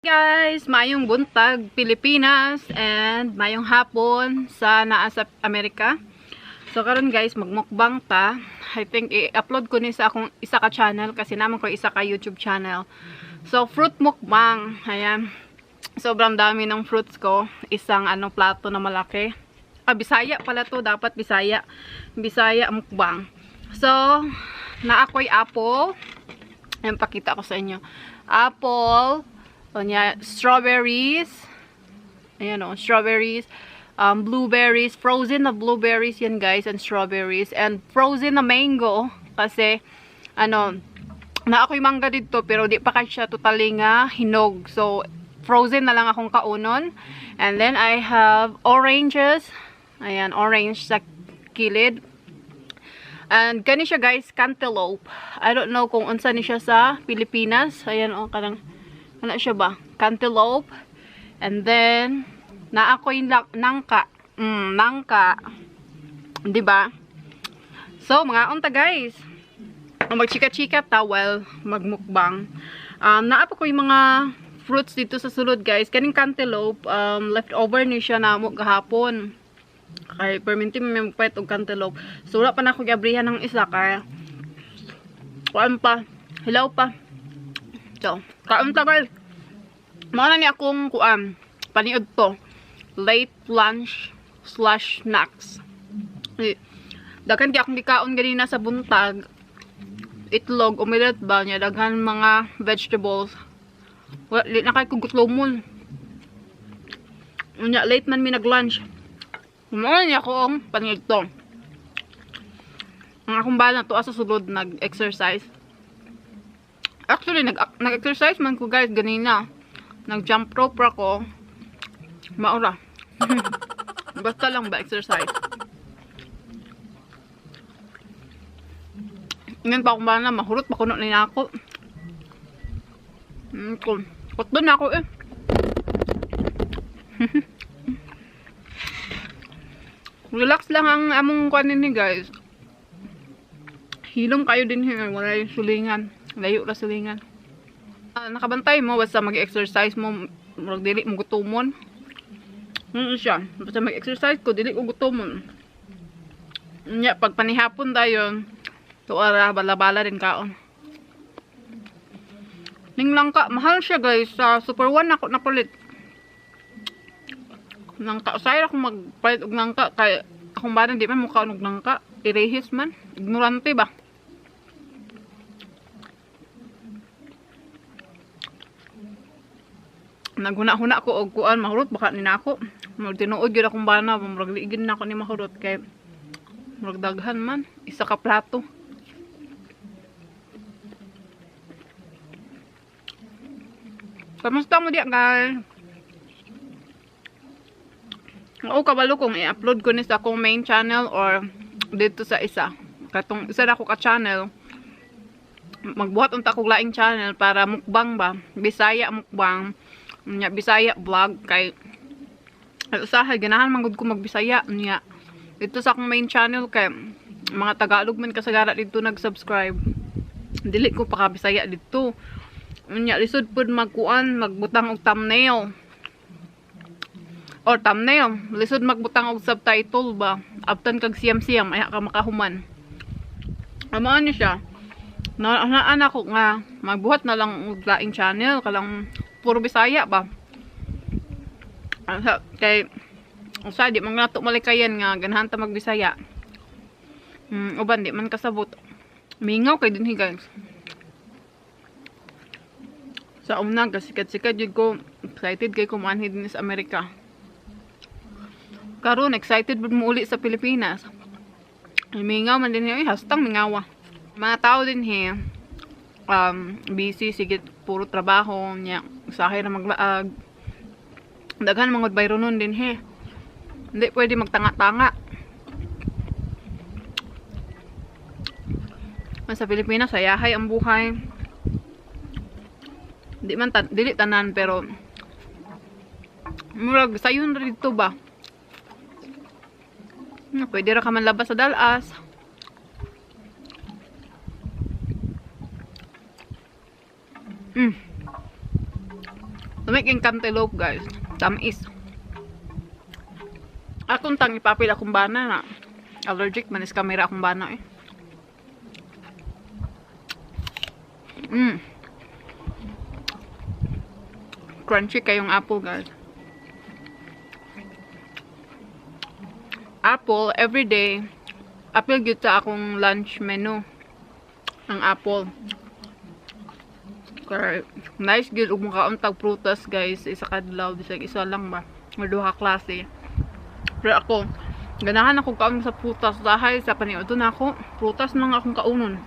Guys, mayong buntag Pilipinas and mayong hapon sa naa sa Amerika. So karon guys, magmukbang ta. I think i-upload ko ni sa akong isa ka channel kasi naman ko isa ka YouTube channel. So fruit mukbang. Ayan. Sobrang dami ng fruits ko. Isang ano plato na malaki. Ah, Bisaya pala to, dapat Bisaya. Bisaya mukbang. So, naa ko'y apple. Ayan, pakita ko sa inyo. Apple, niya, strawberries. Ayan o, strawberries. Blueberries. Frozen na blueberries yan guys, and strawberries. And frozen na mango. Kasi, ano, na ako'y mangga dito, pero di pa kasi siya totally nga hinog. So, frozen na lang akong kaunon. And then, I have oranges. Ayan, orange sa kilid. And kani siya guys, cantaloupe. I don't know kung unsa ni siya sa Pilipinas. Ayan o, kanang ano siya ba? Cantaloupe. And then, naa ko'y nangka. Nangka. Diba? So, mga unta guys. Magchika-chika ta while magmukbang. Naa pa ko'y mga fruits dito sa sulod guys. Kaning cantaloupe, leftover ni siya namo gahapon. Kay perminti may magpait og cantaloupe. So, wala pa na ako giabrihan ng isa kay kuan pa, hilaw pa. So, kaon ta guys. Mao na ni akong kuan, paniud to. Late lunch slash snacks. Daghan kay akong gikaon ganina sa buntag. Itlog, omelette ba niya, daghan mga vegetables. Wala di na kay kog gutlomon. Unya late man mi nag-lunch. Mao na ni akong paniud to. Ang akong bana tuwa sa sulod nag-exercise. Actually, nag-exercise man ko guys ganina. Nag-jump rope ra ko. Maura. Basta lang ba exercise. Ngayon pa akong bana, mahurot pa kuno ni nako. Kutdo na ako eh. Relax lang ang among kuan ni guys. Hilom kayo din here, wala yung sulingan. Layo ra sulingan. Nakabantay mo basta mag-exercise mo, murag dili mo gutomon. Siya. Basta mag-exercise ko dili ko gutomon. Nya pag panihapon dayon, tuara bala-bala din kaon. Ning langka, mahal siya guys, sa Super One ako napalit. Nangka usay ako magpalit og nangka kay akong bana di man mukaon og nangka, irehis man, ignorante ba. Naghuna-huna ko og kuan mahurot baka ni nako. Murag tinuod gyud akong bana, murag liigin nako ni mahurot kay murag daghan man, isa ka plato. Kamusta mo diya guys? Oo, kabalo kung i-upload ko ni sa akong main channel or dito sa isa. Katong isa na ako ka channel. Magbuhat unta kog laing channel para mukbang ba. Bisaya mukbang. Nya Bisaya vlog kay usahay ganahan man gud ko magbisaya nya. Dito sa akong main channel kay mga Tagalog man kasagara dito nag-subscribe. Dili ko pa ka Bisaya dito. Nya lisod pud magkuan, magbutang og thumbnail. Or thumbnail, lisod magbutang og subtitle ba. Abtan kag siyam-siyam ay ka makahuman. Amo ni siya. Naan ako nga magbuhat na lang og laing channel kalang puro Bisaya ba. Kay usa di man nato malikayan nga ganahan ta magbisaya. Uban di man kasabot. Mingaw kay dinhi guys. Sa una kasikat-sikat jud ko, excited kay kumanhi dinhi sa Amerika. Karon excited pud mo uli sa Pilipinas. Ay, mingaw man dinhi, ay hastang mingawa. Mga tao dinhi busy sige puro trabaho nya, usahay ra maglaag. Daghan mangod bayronon dinhi. Hindi pwede magtanga-tanga. Sa Pilipinas hayahay ang buhay. Di man dili tanan pero murag sayon ra dito ba. Pwede ra ka man labas sa dalas. Lami kayong cantaloupe, guys. Tamis. Akong tang ipapil akong bana na. Allergic man is camera akong bana eh. Crunchy kayong apple, guys. Apple every day. Apple gyud sa akong lunch menu. Ang apple. Kaya, nice gyud ug mukaon tag prutas, guys, isa ka adlaw bisag isa lang ba. Or duha ka klase. Pero ako, ganahan ako kaon sa prutas dahil sa paniudto na ako, prutas lang akong kaunon.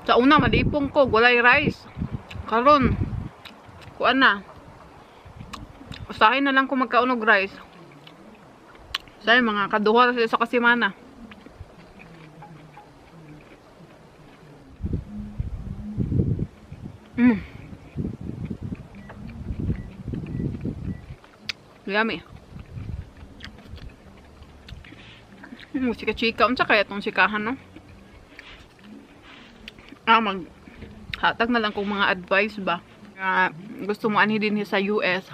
Sa una malipong ko, walay rice. Karon, kuan na. Usahay na lang ko magkaon og rice. Say mga kaduha sa isa ka semana. Yummy. Chika-chika. Unsa kaya tong chikahan, no? Mag hatag na lang kong mga advice ba. Gusto mo anhi din sa US.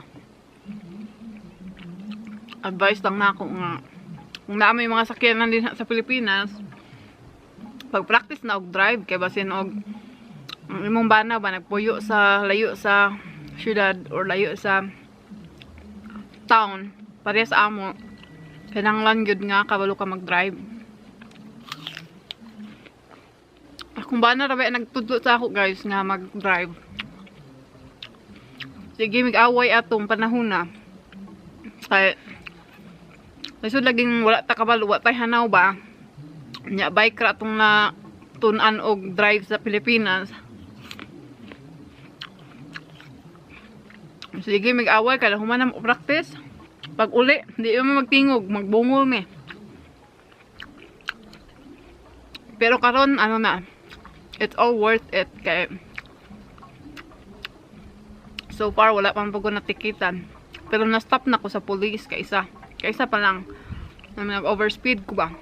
Advice lang na ako nga kung naa may mga sakyanan din sa Pilipinas, pag-practice na og drive kay basin og ang imong bana ba nagpuyo sa layo sa syudad or layo sa town, parehas amo, kinahanglan gyud nga kabalo ka mag-drive. Akong bana ra ba nagtudlo sa ako, guys, nga mag-drive. Sige, mig-away atong panahon na. Kay lisod laging wala ta kabalo, wa tay hanaw ba. Nya bike ra atong na tun-an og drive sa Pilipinas. Sige, mig-away kay human na mo practice. Pag uli, di mo magtingog, magbungol mi. Pero karon ano na, it's all worth it kay so far wala pa man pud ko natikitan. Pero na-stop na ko sa police kaysa. Kaysa pa lang nag-overspeed ko ba.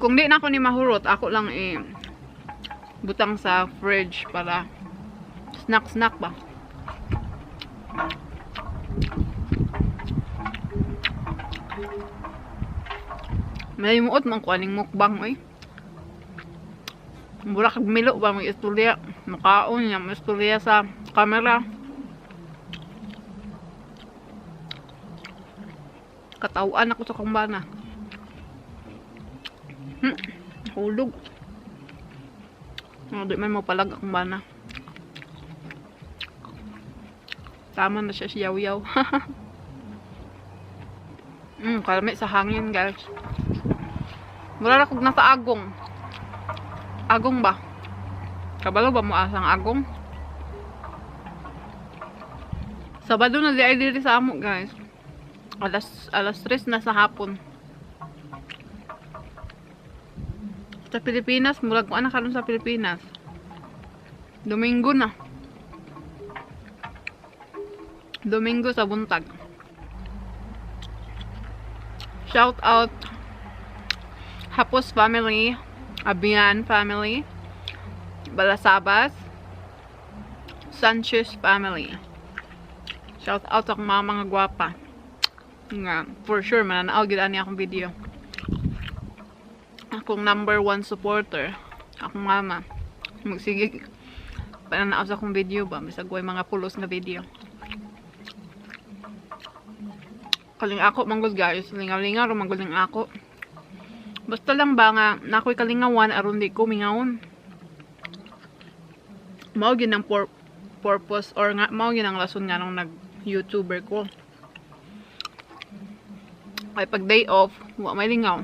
Kung di na ako ni mahurot, ako lang butang sa fridge para snack-snack ba. May muot man ko aning mukbang oy. Mura kag milo ba mag istorya, mukaon niya istorya sa camera. Katawaan ako sa kumbana. Hulog. Di man mapalag akong bana. Tama na siya siya yaw-yaw. Kalami sa hangin, guys. Mura ra kog nasa agong. Agong ba? Kabalo ba mo asang agong? Sabado na di ay diri sa amo, guys. Alas 3 na sa hapon. Sa Pilipinas, murag ko na karon sa Pilipinas. Domingo na. Domingo sa buntag. Shout out Hapos family, Abian family, Balasabas, Sanchez family. Shout out sa akong mga gwapa. Nga, for sure, mananaw gid ani akong video. Akong number 1 supporter, akong mama. Magsige pananaw sa akong video ba, bisag way mga pulos nga video. Kaling ako manggol, guys, lingaw-lingaw ra manggol ning ako. Basta lang ba nga nakoy kalingawan aron di ko mingawon. Mao gyud ang purpose or nga mao gyud ang rason nga nung nag-YouTuber ko. Kay pag day off, wa may lingaw.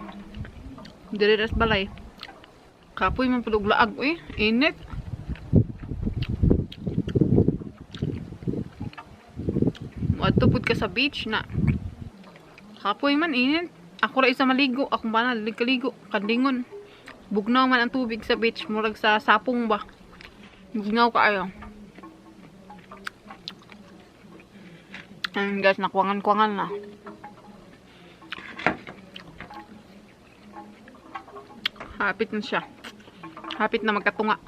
Diri ras balay. Kapoy man pud og laag uy, init. Moadto pud ka sa beach na. Kapoy man init. Ako ra isa maligo, akong bana kaligo, kandingon. Bugnaw man ang tubig sa beach, murag sa sapong ba. Bugnaw kaayo. Ayun guys, nakuwangan-kuwangan na. Hapit na siya. Hapit na magkatunga.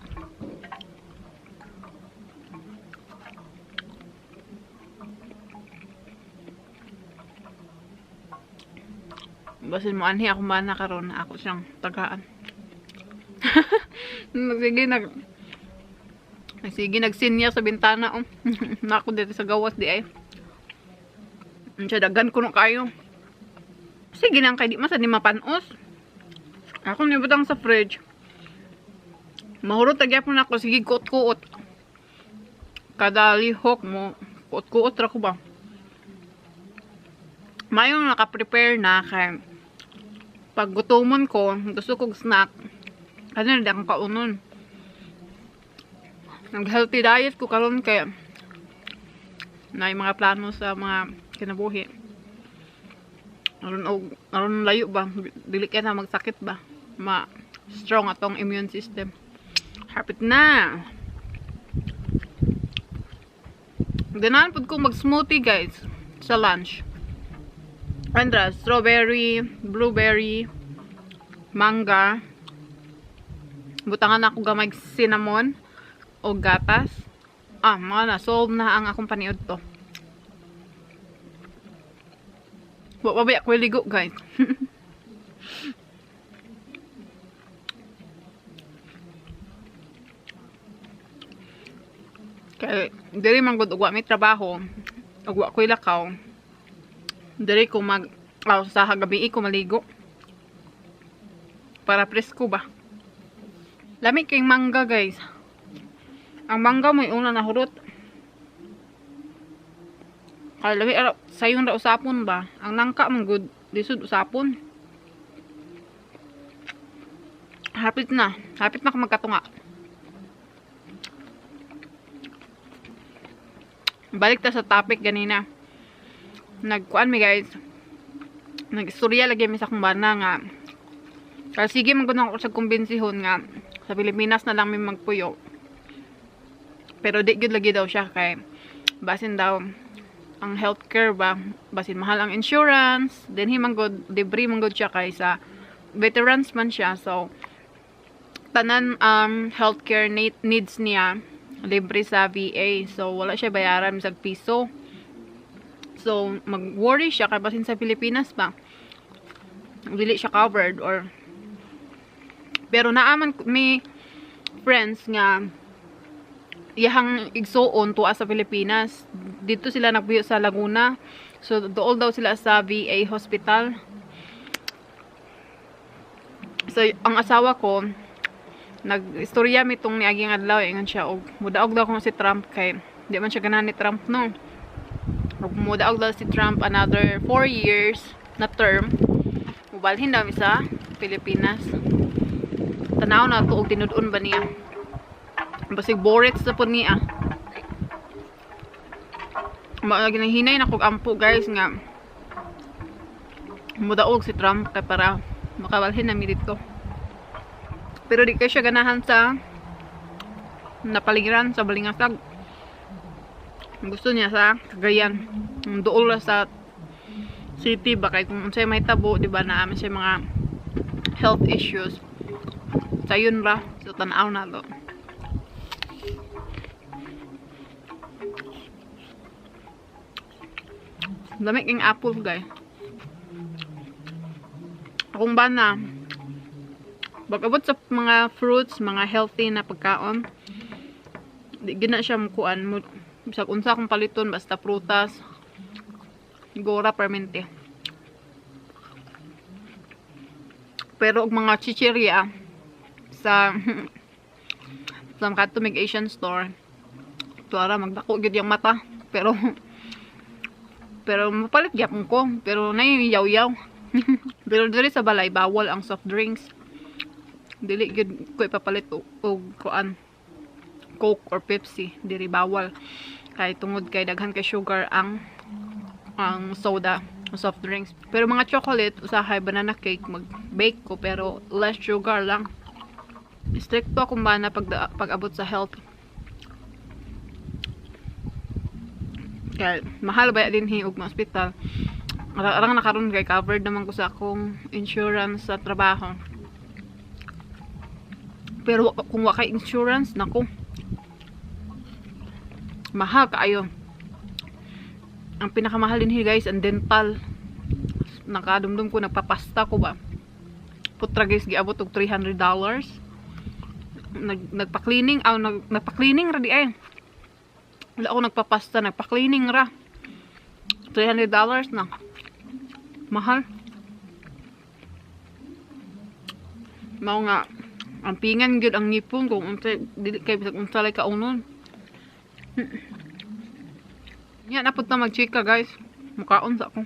Basin mo anhi ako mana karon ako siyang tagaan. Sige nagsinya sa bintana oh. Nako dito sa gawas di ay. Unsa daghan kuno kayo. Sige lang kay di man sa ni mapanos. Ako nibutang sa fridge. Mahurot ta gyapon ako sige kuot-kuot. Kada lihok mo kuot-kuot ra ko ba. Mayong naka-prepare na kay pag gutomon ko, gusto kog snack. Ano na akong kaunon. Nag-healthy diet ko karon kay na yung mga plano sa mga kinabuhi. Aron layo ba, dili kay na magsakit ba. Ma strong atong immune system. Hapit na. Ganahan pud ko mag-smoothie guys sa lunch. Andra, strawberry, blueberry, mangga. Butangan ako gamay cinnamon o gatas. Ah, mga na, solve na ang akong paniud to. Wa pa ba ako ligo, guys. Kay diri man gud ug wa may trabaho, ug wa ko'y lakaw. Diri ko mag sa gabi ko maligo. Para presko ba. Lami kay mangga, guys. Ang mangga mo'y una nahurot. Kay lami ara sayon ra usapon ba. Ang nangka man gud lisod usapon. Hapit na. Hapit na ko magkatunga. Balik ta sa topic ganina. Nagkuan mi guys. Nag-istorya lagi mi sa akong bana nga. Kaya sige man gud ako sa kumbinsihon nga sa Pilipinas na lang mi magpuyo. Pero di gyud lagi daw siya kay basin daw ang healthcare ba, basin mahal ang insurance, dinhi man gud libre man gud siya kay sa veterans man siya. So tanan healthcare needs niya libre sa VA. So wala siya bayaran bisag piso. So mag-worry siya kay basin sa Pilipinas ba dili siya covered or pero naaman may friends nga iyahang igsuon tuwa sa Pilipinas. Dito sila nagbuyo sa Laguna. So dool daw sila sa VA hospital. So ang asawa ko nag-istorya mi tong niaging adlaw, ingon siya og mudaog daw kung si Trump kay di man siya ganahan ni Trump no. Og mudaog daw si Trump another 4 years na term. Mubalhin daw mi sa Pilipinas. Tanaw na to og tinud-on ba niya. Basig borets na po niya. Ginahinay na kog ampo guys nga mudaog si Trump kay para makabalhin na mi dito. Pero di kay siya ganahan sa napaligiran sa Balingasag. Gusto niya sa Cagayan. Dool ra sa city ba kay kung unsay may tabo, di ba naa man siya mga health issues. Sayon ra, so tan-aw na to. Dami king apple guys. Akong bana pag-abot sa mga fruits, mga healthy na pagkaon, di gina siya mukuan mo bisag unsa akong paliton basta prutas. Gora permente. Pero og mga chichirya sa sa Katumig Asian store, tuara magdako gyud yung mata, pero mapalit gyapon ko, pero nay yaw-yaw. Pero diri sa balay bawal ang soft drinks. Dili gyud ko ipapalit og kuan Coke or Pepsi, diri bawal kay tungod kay daghan kay sugar ang soda, soft drinks. Pero mga chocolate, usahay banana cake, mag-bake ko pero less sugar lang. Stricto akong bana pag-abot sa health. Kaya mahal ba din hi og hospital. Arang nakaron kay covered naman ko sa akong insurance sa trabaho. Pero kung wa kay insurance, nako. Mahal kaayo. Ang pinakamahal din here, guys, ang dental. Nakadumdum ko, nagpapasta ko ba. Putra, guys, giabot og $300. Nagpa-cleaning, aw, nagpa-cleaning ra di ay. Wala ako nagpapasta, nagpa-cleaning ra. $300 na. Mahal. Mao nga ang pingan gyud ang ngipon kung unsa dili kay bisag unsa lay kaunon. Nya napud ta magchika, guys. Mukaon sa ako.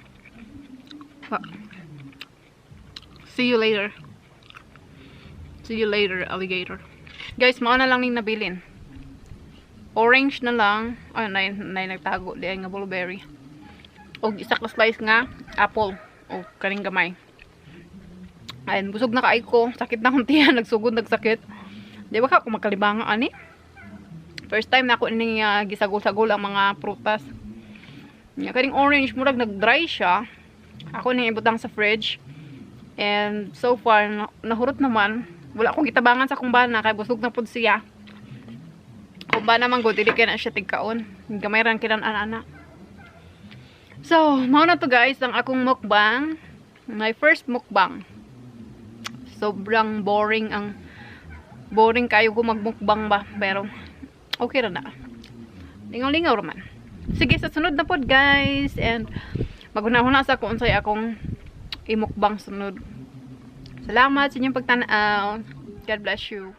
Pa. See you later. See you later, alligator. Guys, mao na lang ning nabilin. Orange na lang. Ay, nay nagtago di ay nga blueberry. Og isa ka slice nga apple o kaning gamay. Ayun, busog na kaay ko. Sakit na akong tiyan. Nagsugod, nagsakit. Di ba ka kung makalibanga ani? First time na ako ning gisagol-sagol ang mga prutas. Nya kaning orange, murag nag-dry siya. Ako ning ibutang sa fridge. And so far nahurot naman. Wala akong gitabangan sa akong bana kay busog na pud siya. Kung bana man gud, dili kay na siya tigkaon. Gamay ra kinan ana. So, mao na to, guys, ang akong mukbang. My first mukbang. Sobrang boring, ang boring kayo ko magmukbang ba, pero okay ra na. Lingaw-lingaw ra man. Sige, sa sunod na pod, guys, and maghuna-huna sa kung unsay akong imukbang sunod. Salamat sa inyong pagtanaw. God bless you.